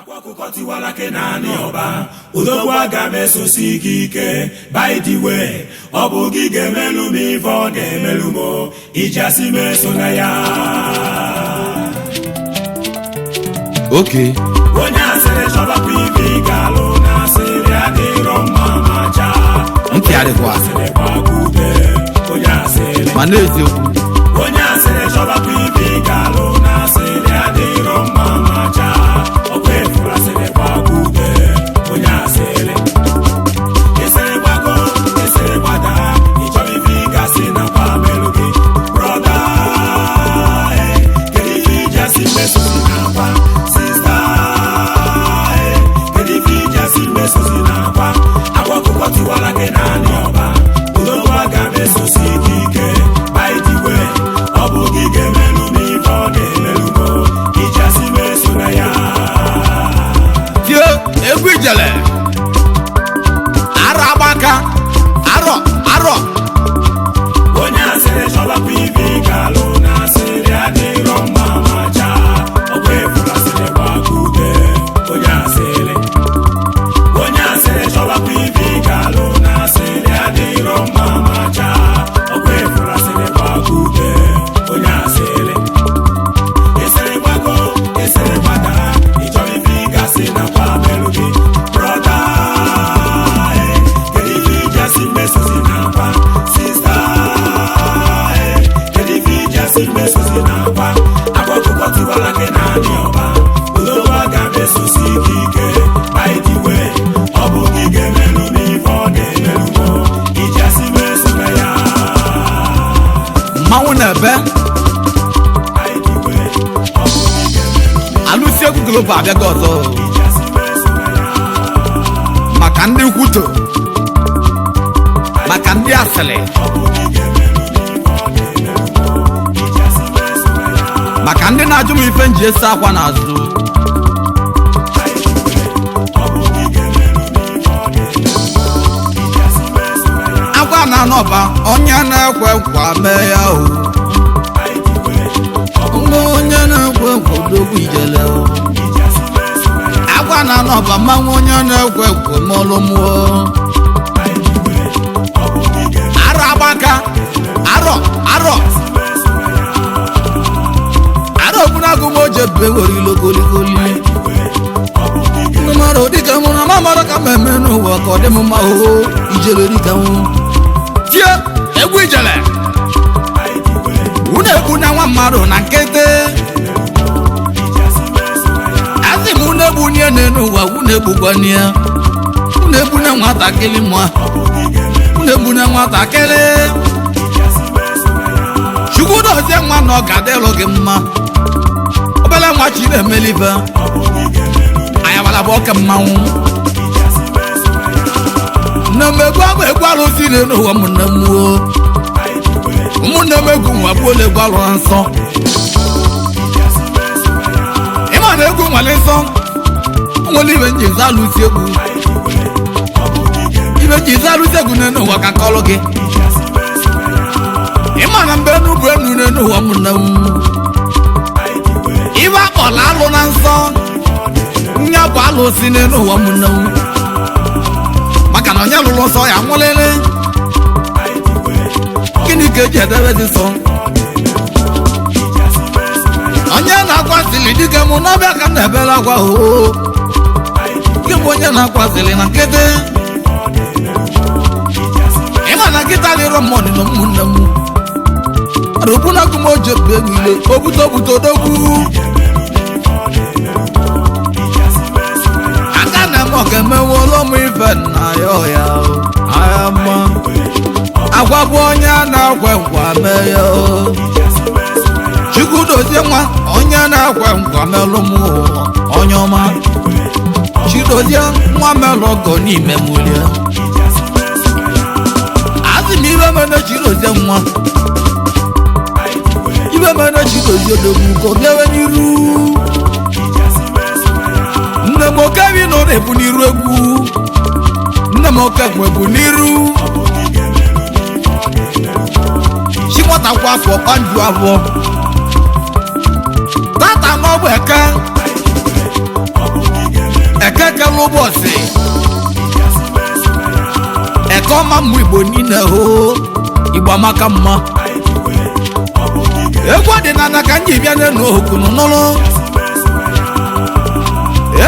Akwa ọkụkọ tiwara gị naanị ọba odogwu, aga m esosi gị ike. By the way, ọ bụ gị ga-emelu m ife ọ ga-emelu m o, iji asị m eso na ya. Okay. Onye asịrị chọbakwa ife ị ga-alụ na asịrị adịrọ mma ma chaa. Ntị adịkwa. Asịrị gbagube onye asịrị. Ma n'eziokwu. Onye asịrị chọbakwa ife ị ga-alụ na asịrị adịrọ mma ma chaa. Ọkwa efuru asịrị gbagube onye asịrị. Ịsịrị gbago, ịsịrị gbada, ịchọrọ ife ị gasị na kwa melụ gị. Brọda, kedu ife iji asị mmesosi na akwa? Sista, kedu ife iji asị mmesosi na akwa? Akwa ọkụkọ tiwara gị naanị ọba odogwu, aga m esosi gị ike. By the way, ọ bụ gị ga-emelụ m ife ọ ga-emelụ m o, iji asị m eso na ya. Tie egwu ijele. Arọ agbaka. Arọ arọ. Onye asịrị chọbakwa ife ị ga-alụ na asịrị adịrọ mma ma chaa. Ọkwa efuru asịrị gbagube onye asịrị. Onye asịrị chọbakwa ife ị ga-alụ na asịrị adịrọ mma ma chaa. Ọkwa efuru asịrị gbagube onye asịrị. Ịsịrị gbago, ịsịrị gbada, ịchọrọ ife ị gasị na kwa melụ gị. Brọda, kedu ife iji asị mmesosi na akwa? Sista, kedu ife iji asị mmesosi na akwa? Akwa ọkụkọ tiwara gị naanị ọba odogwu, aga m esosi gị ike. By the way, ọ bụ gị ga-emelụ m ife ọ ga-emelụ m o, iji asị m eso na ya. Mmanwụ na-ebe. By the way, ọ bụ gị ga-emelụ m. Alụsị egwu global abịago ọzọ. Iji asị m eso na ya. Maka ndị nkwutọ. Maka ndị asịrị. Ọ bụ gị ga-emelụ m ife ọ ga-emelụ m o, iji asị m eso na ya. Maka ndị na-ajụ m ife nji esi akwa n'azụ. By the way, ọ bụ gị ga-emelụ m ife ọ ga-emelụ m o, iji asị m eso na ya. Akwa na anọba onye na-ekwe nkwa mee ya o. By the way, ọ bụ Mgbe onye na-ekwe nkwa odogwu ijele o. iji asị m eso na ya. Akwa na anọba mmanwụ onye na-ekwe nkwa mọlụ mụọ. By the way, ọ bụ gị ga-emelụ Arọ agbaka. Arọ arọ. m eso na ya. Arọ ogbunagụ m oje be were ilo goligoli. By the way, ọ bụ gị Ndị mmadụ dịka mụrụ ama mara ka m eme n'ụwa ka ọ dị m mma oo ijele dịka mụ. Tie egwu ijele. By the way, Unu egbu na nwa mmadụ na nkịtị. iji asị m eso na ya. Asị m unu egbunye n'elu ụwa, unu egbukwana ya. Unu egbuna nwatakịrị mụa. Ọ bụ gị ga-emelụ Unu egbuna nwatakịrị. iji asị m eso na ya. Chukwu dozie nwa na ọ ga-adịlụ gị mma. Obele nwa chi na-emelibe. Ọ bụ gị ga-emelụ m Ayabala bụ oke mmanwụ. iji asị m eso na ya. Nne m egwu abụ egwu alụsị n'elu ụwa, ụmụnne m o. By the way, Ụmụnne m egwu nwa gbuola egwu alụ na nsọ. iji asị m eso na ya. Ịma na egwu nwere nsọ. Nwere ibe nji nza alụsị egwu. By the way, ọ bụ gị ga-emelụ Ibe nji nza alụsị egwu n'elu ụwa ka nkọlụ gị. iji asị m eso na ya. Ịma na mbe enu bụ enu n'elu ụwa, ụmụnne m. By the way, Ibe akpọla alụ na nsọ. Nya bụ alụsị n'elu ụwa, ụmụnne m. Maka na onye lụrụ nsọ ya nwụlịlị. by the way, ọ Gịnị ka eji edebe dị nsọ? iji asị m eso na ya. Onye na-akwasịlị dike mụ n'ọbịa ka m na-ebere akwa oo. By the way, Gị bụ onye na-akwasịlị na nkịtị. ọ ga-emelụ m iji asị m Ịma na nkịta dịrọ mmụọ dị na ụmụnne m. Arụbụna gụ m oje bụ egwu ile obute obute odogwu. ga-emelụ m ife ọ ga-emelụ m iji asị m eso na ya. Aka na m ọka emenwụọla m ife nna ya ọya o. Agha mma. Agwa bụ onye na-ekwe nkwa mee ya o. Iji asị m eso na ya. Chukwu dozie nwa onye na-ekwe nkwa melụ m ụwa onye ọma. Chidozie nwa melụ ọgọ n'ime m ulie. Iji asị m eso na ya. Asị m ibe mene Chidozie nwa. By the way, Ibe mene Chidozie odogwu ka ọ bịawe n'iru. iji asị m eso na ya. Nne m okebi nọ na-ebu n'iru egwu. Nne m okekwe bụ n'iru. Ọ bụ gị ga-emelụ m ife ọ ga-emelụ m Chi nwata kwa afọ kpanju afọ. Tata n'ọgbọ eke. Ọ bụ gị ga mkpụrụ ụbọchị eke ọma mmụ Igbo niile hoo Igbo amaka mma. Egwu ọdịnala ka m ji bịa n'elu okunu nụrụ.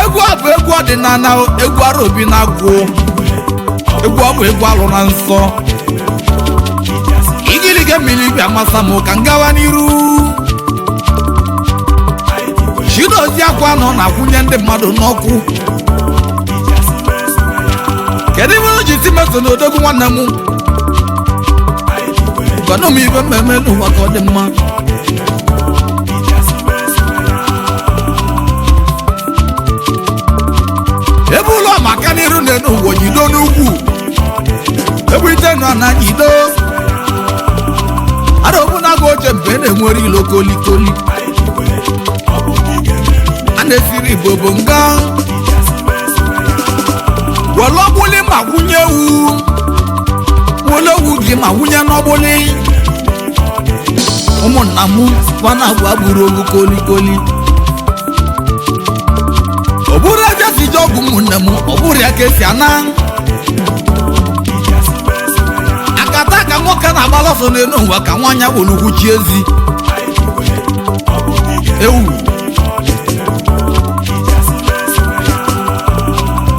Egwu a bụ egwu ọdịnala, egwu arobi na-agụ, egwu ọ bụ egwu alụ na nsọ. Igiliga mmiri bịa masa m ka m gawa n'iru. Chidozie akwa nọ na-akwụnye ndị mmadụ n'ọkụ. Kedu ibe o ji si meso na odogwu nwanne m? Gwanụ m ibe mmemme n'ụwa ka ọ dị mma. Ebe ụlọ maka n'iru na-enu ụwa jido n'ugwu, ebe ite nọ na jido arọbụ na-agụ oche mgbe na-enwere ilo kolikoli a na-esiri Igbo bụ nga were ọgbụlị ma wunye ewu, were ewu gị ma wunye n'ọgbụlị. Ụmụnna m fana agwa gburu ogu kolikoli. Ọ bụrụ ebe esi ji ọgwụ ụmụnne m, ọ bụrụ ya ka esi ana akata ka nwoke na-agbala ọsọ n'elu ụwa ka nwaanyị were ugwu chi ezi ewu.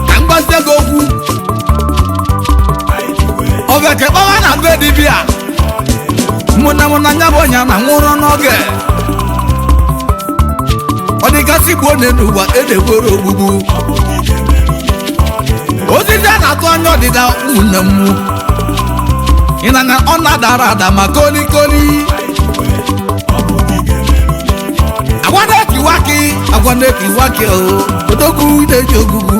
Ka m gbazie gị okwu, ọbịa kpawa na be dibịa mụna mụna nya bụ ọnya na nwụrụ n'oge. Ọ dịgasị gbuo n'elu ụwa edekwere ogbugbu osisi a na-atụ anya ọdịda ụmụnne m ịnanya ọ na-adara ada ma kolikoli. Agwa na-etiwaki, agwa na-etiwaki o odogwu na-eji ogugu,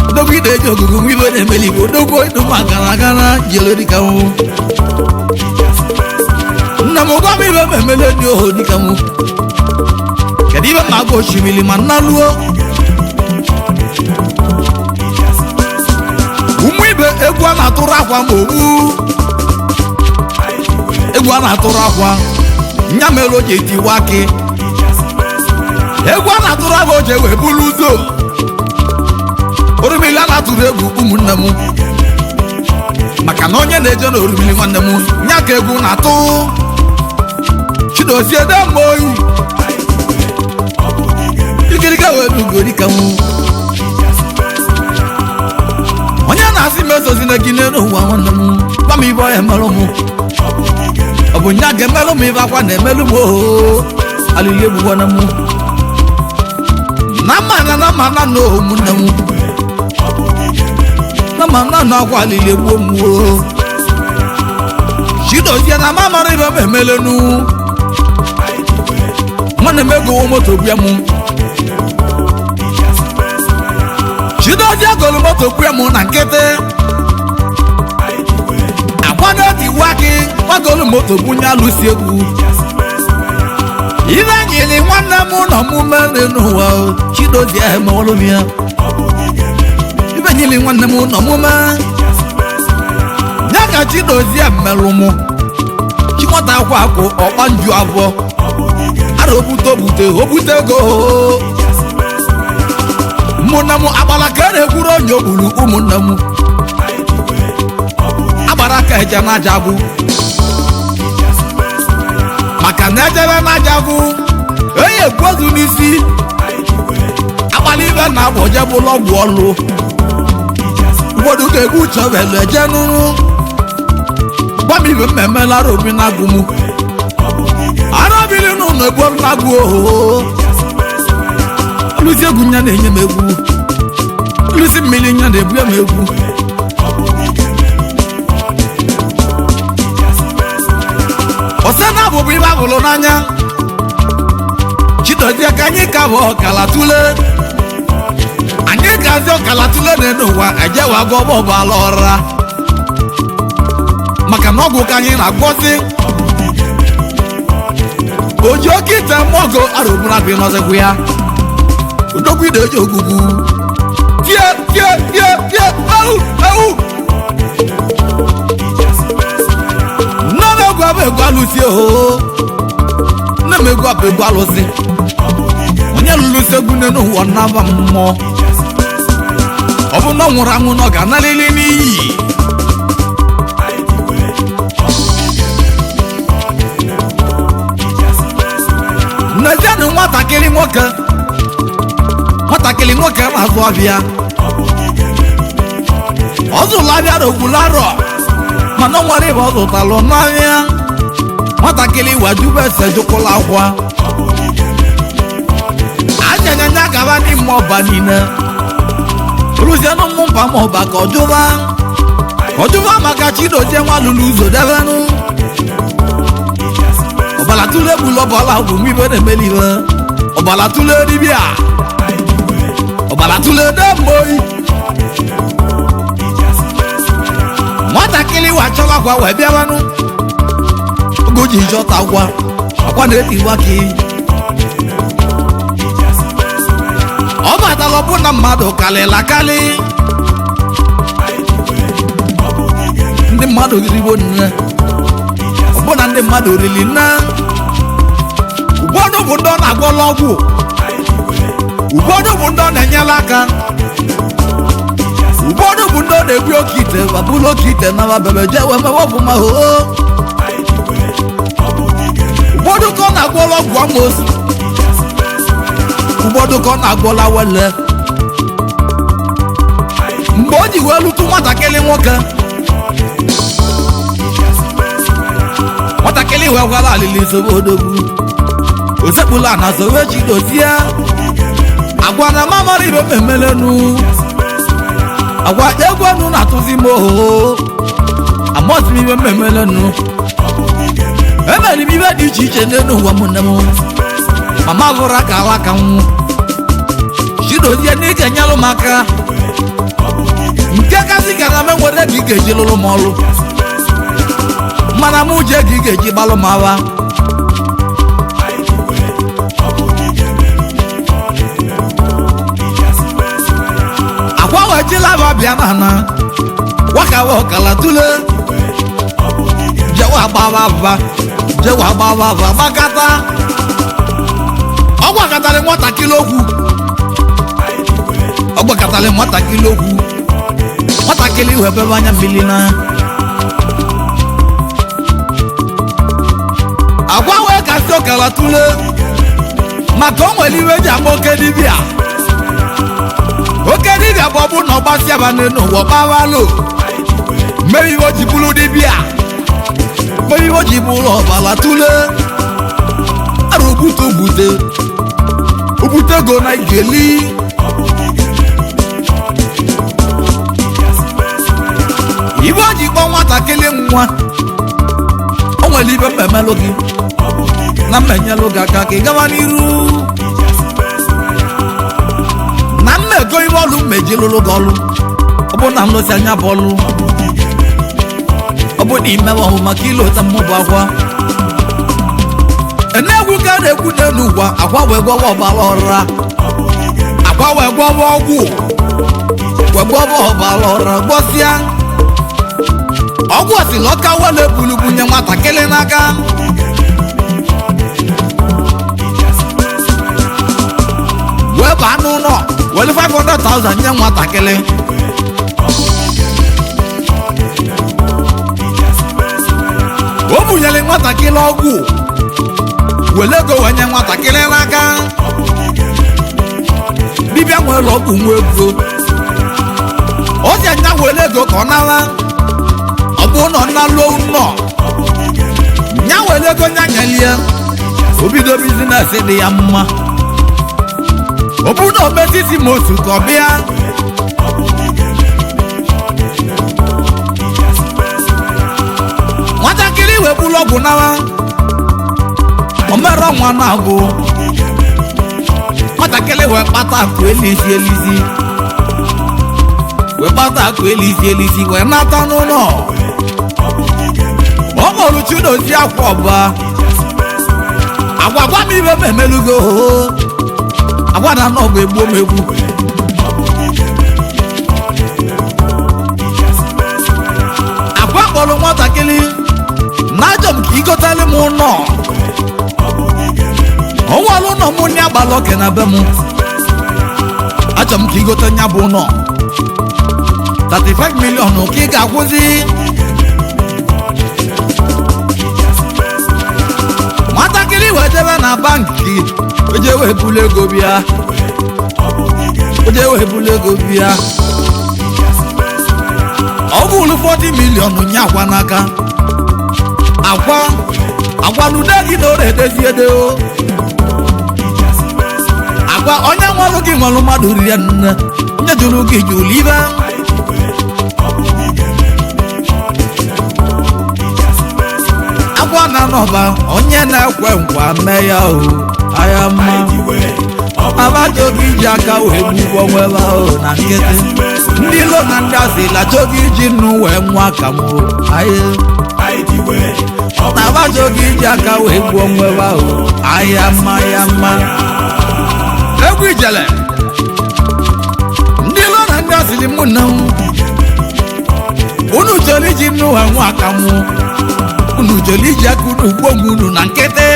odogwu na-eji ogugu nwa ibe na-emeli Igbo odogwu ịdụma gara gara jere dịka mụ. Nna m gwa m ibe m emele dị oho dịka mụ. Kedu ibe ma agwa osimiri ma nna luo ụmụ ibe? Egwu a na-atụrụ akwa ma ogbu egwu a na-atụrụ akwa nya mere o ji etiwa akị. Egwu a na-atụrụ akwa o ji wee bulu ụzọ orumili a na-atụrụ egwu ụmụnne m, maka na onye na-eje n'orumili nwanne m nya ka egwu na-atụ. Chidozie demma oyi ikirika wee bugori ka mụ. Onye na-asị m esozina gị n'elu ụwa nwanne m, gwa m ibe ọ emerụ m, ọ bụ nya ga-emelụ m ibe akwa na-emelụ m ooo alili egbugwana m na mma na na mma na na ụmụnne m na mma na na akwa alili egbuo m oo. Chidozie na ma mara ibe m emelenu nwanne m egowo moto bịa m. Chidozie golu moto bịa m na nkịtị agwa na-etiwa gị gbagolu moto bunye alụsi egwu ibe nyere nwanne m na ọmụme n'ụwa. Chidozie emewolu m ya ibe nyere nwanne m na ọmụme ya ka Chidozie mmelụ mụ. Chinwata akwa akwụ ọkpa nju abụọ ara obute obute obute ego ụmụnne m agbara ka a na-ekwuru onye ogburu ụmụnne m agbara aka eje n'aja agwụ, maka na ejebe n'aja agwụ onye ekwu ozu n'isi agbara ibe na agba oje bụrụ ọgwụ ọlụ. Ụfọdụ ga-egbu chọvelu eje nụrụ gwa m ibe mmemme lara obi na-agụ m arabiri n'ụlọ ebu ọrụ na-agụ ohoho. Alụsi egwu nya na-enye m egwu, alụsi mmiri nya na-ebu m egwu. Ọsẹ na abụbụ ibe abụrụ n'anya. Chidozie ka anyị ka bụ ọkala tule, anyị gazi ọkala tule n'elu ụwa ejewa gwa ọgbọbala ọra, maka na ọgwụ ka anyị na-agwọzi. Oji oke ite mmọgụ arụbụra bụ ịnọzikwu ya odogwu ide eji ogugu tie tie tie tie ewu ewu. Nne m egwu abụ egwu alụsị ooo, nne m egwu abụ egwu alụsị. Onye lụrụ segwu n'ụwa nnaba mmụọ. Ọ bụ na ọ nwụrụ anwụ na ọ ga-analili n'iyi. Nnezianụ nwatakịrị nwoke, nwatakịrị nwoke na-azụ ọbịa. Ọ zụrụ abịa n'ogbulu arọ, mana ọ nwere ibe ọ zụtalụ n'ahịa. Nwatakịrị wee ese jụkwụla akwa anyanyanya gaba n'ime ọba niile, rụzienụ mmụ mpa ma ọba ka ọ jụba, ọ jụba maka Chidozie nwa lụrụ ụzọ debenụ. Ọbala tụle gbulu ọbala bụ nwa ibe na-emeli ibe. Ọbala tụle dibịa, ọbala tụle demboyi. Nwatakịrị wa chọrọ akwa wee bịabanụ. Oge o ji chọta akwa, akwa na-etiwa ka ọ batala. Ọ bụ na mmadụ kalịla akali, ndị mmadụ rigbo nne, ọbụna ndị mmadụ rili nne. Ụfọdụ bụ ndị ọ na-agwọla ọgwụ, ụfọdụ bụ ndị ọ na-enyela aka, ụfọdụ bụ ndị ọ na-egbu oke ite, babụlụ oke ite na bebe jee wee mewe ọfụma. Hoo, ụfọdụ ka ọ na-agwọla ọgwụ amosu, ụfọdụ ka ọ na-agwọla wele. Mgbe o ji wee lụtụ nwatakịrị nwoke, nwatakịrị wee gwara alili sobe odogwu osekpula na sobe Chidozie. Agwa na mamara ibe memelenu, agwa egwu enu na-atụzi m ohoho, amọzi m ibe mmemelenu. Emere m ibe dị iche iche n'elu ụwa m, nne m mama bụrụ aka alaka nwụ. Chidozie na ị ga-enyelụ m aka nke kasị ka na m enwere ka ị ga-eji lụrụ m ọlụ, mana m je ka ị ga-eji gbalụ m awa. Akwa wee jilaba bịa na ana wakawa ọkala tule jewa gbawa ava, jewa gbawa ava gbakata. Ọ gwakọtara nwatakịrị okwu, ọ gwakọtara nwatakịrị okwu. Nwatakịrị wee bebe anya mmiri na agwa wee kasị ọkala tule, maka o nwere iwe eji ama oke dibịa. Oke dibịa bụ ọ bụ na ọ gbasịa ba n'elu ụwa gbawalụ mere iwe o ji bụrụ dibịa, mere iwe o ji bụrụ ọbala tule arụ ogbute ogbute ogbute ego na igeli. Ibe o ji kpọọ nwatakịrị nwa, o nwere ibe mmemelụ gị na mmenyelụ gị aka ka ị gawa n'iru na mmego iwe ọlụ mmeji lụrụ gị ọlụ. Ọ bụ na m lụsị anya bụ ọlụ, ọ bụ na imewe ọhụ maka ile ụta mmụbụ akwa na-egwu ka na-egwu n'elu ụwa. Akwa wee gwọwa ọbara ọra, akwa wee gwọwa ọgwụ, wee gwọwa ọbara ọra, gwọsịa ọgwụ osili ọka wele bulubu nye nwatakịrị n'aka. Wee baa n'ụlọ were 500,000 nye nwatakịrị. O bunyere nwatakịrị ọgwụ, were ego wee nye nwatakịrị n'aka. Dibịa nwere ọgwụ nwa ego, o ji anya were ego ka ọ nara. Ọ bụ na ọ naluo ụlọ nya were ego nya nyelie, o bido business dị ya mma. Ọ bụ na o mesisi m otu ka ọ bịa. Nwatakịrị wee bụrụ ọgwụ nara, o mere ọnwa na-abụ, nwatakịrị wee kpata akụ elisi elisi, wee kpata akụ elisi elisi wee nata n'ụlọ. Ọ kpọrọ Chidozie akwa ọba agwa, gwa m ibe m emelugo. Agwa na anọ bụ egbuo m egbu. Agwa kpọrọ nwatakịrị na ajọ m ka igotele m ụlọ onwere ụlọ m ndị agbala oke na be m. Achọ m ka igote nya bụ ụlọ. 35 million ka ị ga-akwụzi. Nwatakịrị wee jebe na bankị, oje wee bulu ego bịa, oje wee bulu ego bịa. Ọ bụrụ 40 million nye akwa n'aka akwa akwa n'ude gị na ore edezi ede o. Akwa onye nwalụ gị nwalụ mmadụ riri nne, onye jụrụ gị jụrụ ibe. Akwa na n'ọba onye na-ekwe nkwa mee ya o aya mma. Abajogi iji aka wee gbugbo nwebe o na nkịtị. Ndị ilo na ndị asịla chọgị iji nnu wee nwa ka m o aye. Na abajogi iji aka wee gbuo nwebe o aya mma ya mma. Egwu ijele ndị ilo na ndị asịlị mụ na m unu chọrọ iji nnu wee nwa ka m, unu chọrọ iji aka unu gbuo onwe unu na nkịtị.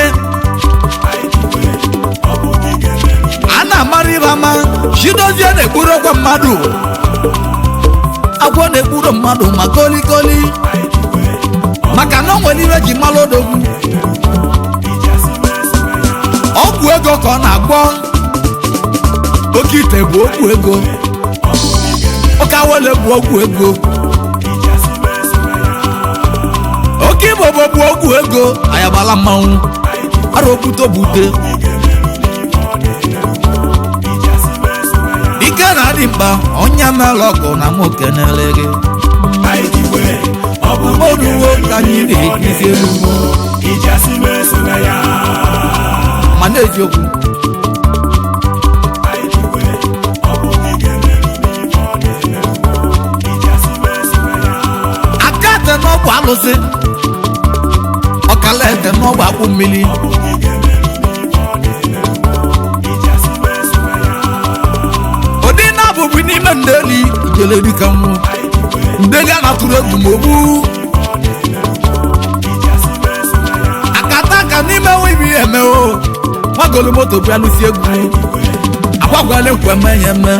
A na-amara ibe ama Chidozie na-ekpuru ọkwa mmadụ, agwọ na-ekpuru mmadụ ma kolikoli, maka na o nwere ibe ji mara odogwu. Ọgwụ ego ka ọ na-agwọ, oke ite bụ ọgwụ ego, ọka wele bụ ọgwụ ego, oke ibobo bụ ọgwụ ego. Ayabala mmanwụ ara okwute bute ike na-adị mkpa onye mere ọgụ na m kenele gị. Oruwo ka anyị na-ejizi elu ma na-eziokwu. Aka ete n'ọgwụ alụsị, ọkala ete n'ọgwụ akpụ mmiri. Ụdị na-abụbụ n'ime ndeli ijele dịka nwụ ndeli a na-atụrụ egwu ma ogbu akata aka n'ime wibi emewo nwagolu moto bụ alụsị egwu agwagwala ekwe eme ya eme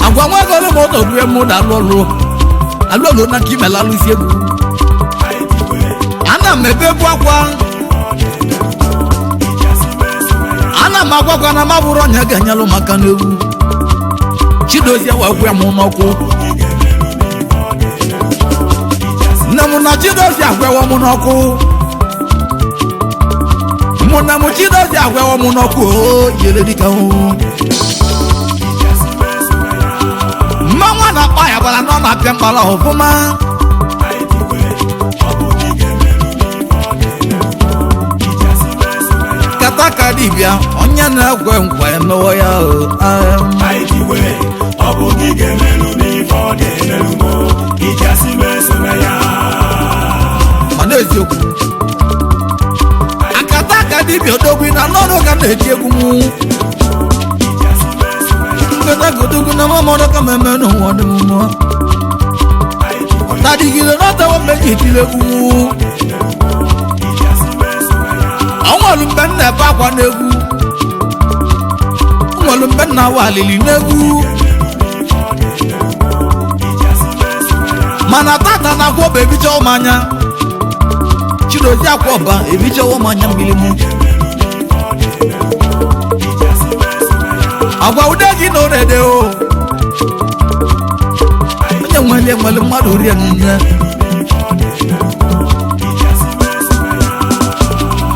agwa nwagolu moto bụ emu na alụlụ alụlụ na ka imela alụsị egwu. Ana m ebebu akwa, ana m agwagwa na mabụrụ ọnya ga-enyelụ maka n'egwu. Chidozie wee gwa m n'ọkụ, nne m na Chidozie agwewo m n'ọkụ, mụ na m Chidozie agwewo m n'ọkụ o jere dịka hụ mmanwụ na-akpa ya gbara na ọ na-apịa mkpara ọfụma. Kata ka dibịa onye na-ekwe nkwa emewo ya o. Ọ bụ gị ga-emelụ n'ife ọ na-emelụ m, iji asị m eso na ya. Mana eziokwu akata aka dibịa odogwu na n'ọrụ ka na-eti egwu m nketa godogwu na mamọrọ ka mmemme n'ụwa dị mmụọ tadịgide n'ọtawa mmeji etiri egwu m. Ọnwelu mgbe m na-ebe akwa n'egwu, nwelu mgbe m na-awa alili n'egwu, mana tata na akwa ọba ebichawo m anya. Chidozie akwa ọba ebichawo m anya mmiri m. Agwa ude gị na orede o onye nwere nwere mmadụ rie nne.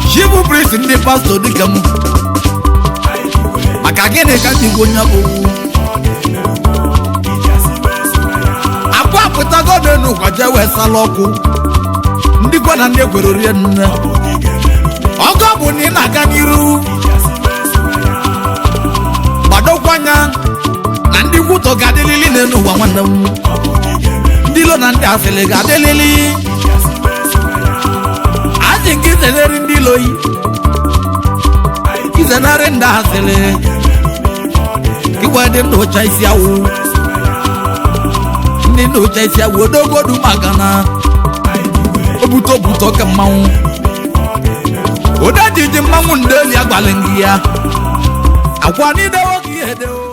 Chibu priest ndị pastọ dịka m, maka gịnị ka ndị gwu onye bụ akwa apụtago n'enu kwaje wee sala ọkụ ndị gwa na ndị ekwere rie nne. Ọgọ bụ na ị na-aga n'iru gbadokwa anya na ndị kwutọ ga-adịlili n'elu ụwa nwanne m, ndị ilo na ndị asịrị ga-adịlili. Asị nke izenarị ndị ilo yi, izenarị ndị asịrị ka iwe dị ndụ ụcha isi awụ ndị ndụ ụcha isi awụ odogodu maka na obute obute oke mmanwụ ode jiji mmanwụ ndeli agbalị ngị ya akwa n'idewo ka ihe dewo.